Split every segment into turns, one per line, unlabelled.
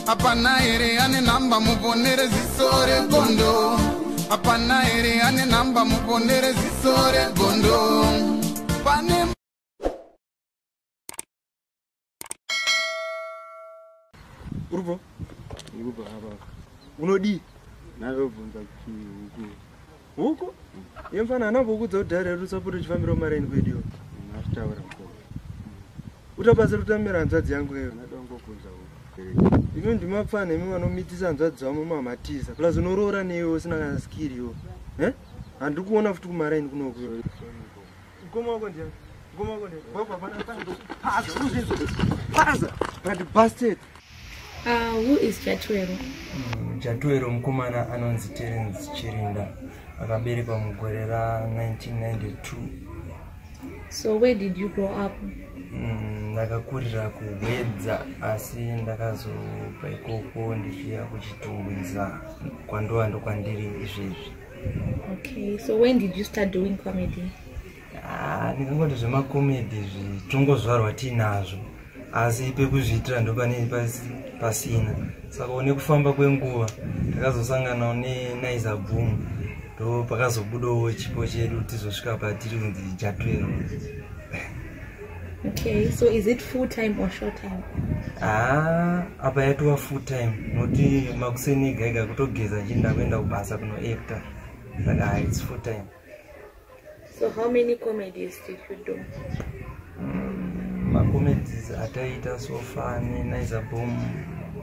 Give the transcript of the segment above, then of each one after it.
Hapana here ane namba muponere ziso regondo. Hapana here ane namba muponere ziso regondo. Pane
Urubvo?
Urubvo apa.
Unodii?
Ndakabvunza kuti huku.
Huku? Iye mfana haana kukuudza kuti dhara redu usapota uchifambira mumaraini kwedu iwe.
Ndachitaura mukoma.
Utabasa kutamira hanzvadzi yangu iwe.
Ndada kungobvunza huku.
Imi ndimapfana imi vanomitisa hanzvadzi dzavo mumamhatisa. Plus unoroora neiwe usina kana skiri iwe. Eh? Handiri kuona futi kumaraini kunoku iwe. Mukoma wako ndiani? Mukoma wako ndiani? Baba bana bana. Paza, uruzvinzwa. Paza. But bastard.
Who is Jatwero?
Jatwero mukomana anonzi Terence Chirinda, akaberekwa mugore ra1992.
So where did you grow up?
Ndakakurira kuHwedza, asi ndakazobva ikoko ndichiya kuChitungwiza kwandova ndokwandiri izvezvi.
Okay, so when did you start doing comedy?
Ah, ndingangoti zvemacomedy zvitongozvarwa tiinazvo, asi pekuzviitira ndopane pasina. Saka nekufamba kwenguva takazosanganawo neNaiza Boom, ndo pakazobudawo chipo chedu tizosvika patiri kunzi Jatwero.
Okay, so is it full time or short time?
Ah, apa yatova full time, nokuti makuseni ega ega kutogeza chiinda kuenda kubasa kunoacta, saka it's full time.
So how many comedies did you do?
Macomedies ataita so far neNaiza Boom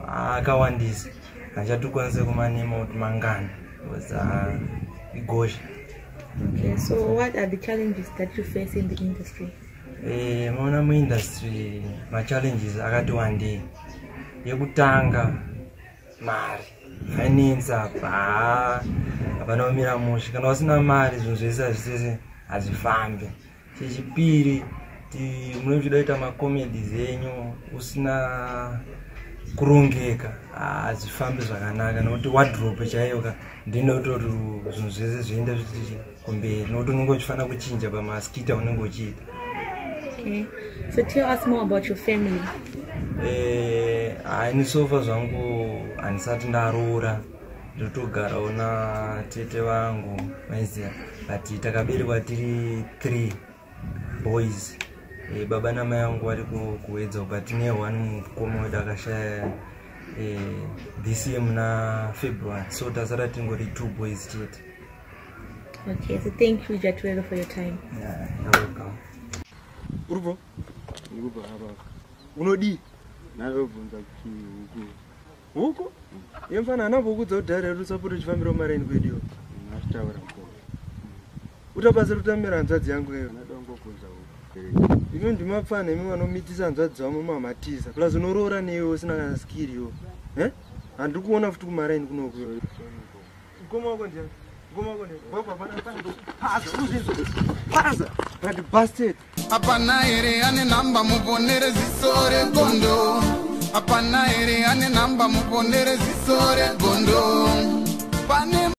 akawandisa, handichatokwanise kumanema kuti mangani because igosha.
Okay, so what are the challenges that you face in the industry?
Maona muindustry machallenges akati wandei. Yekutanga mari, finance apa hapana kumira mushe. Kana usina mari zvinhu zvese hazvisese hazvifambi. Chechipiri, munenge muchida kuita macomedies enyu usina kurongeka, hazvifambi zvakanaka, nokuti wardrobe chaiyo ka ndinototi zvinhu zvese zviende zvichi kumberi, nokuti unenge uchifanira kuchinja pamaskit aunenge uchiita.
Okay, so tell us more about your family.
Ini so far zvangu handisati ndaroora, ndotogarawo natete vangu maiziya, but takaberekwa tiri 3 boys. Baba namai vangu vari kuHwedza, but tine one mukoma wedu akashaya this year muna February, so tasara tingori 2 boys chete.
Okay, so thank you Jatwero for your time.
Yeah, you're welcome.
Urubvo? Urubvo apa.
Unodii?
Ndakabvunza kuti huku.
Huku? Iye mfana haana kukuudza kuti dhara redu usapota uchifambira mumaraini kwedu iwe.
Ndachitaura mukoma.
Utabasa kutamira hanzvadzi yangu iwe.
Ndada kungobvunza huku.
Imi ndimapfana imi vanomitisa hanzvadzi dzavo mumamhatisa. Plus unoroora neiwe usina kana skiri iwe. Eh? Handiri kuona futi kumaraini kunoku iwe. Mukoma wako ndiani? Mukoma wako ndiani? Baba bana bana. Paza, uruzvinzwa. Paza. But bastard.
Hapana here ane namba muponere ziso regondo. Hapana here ane namba muponere ziso regondo. Pane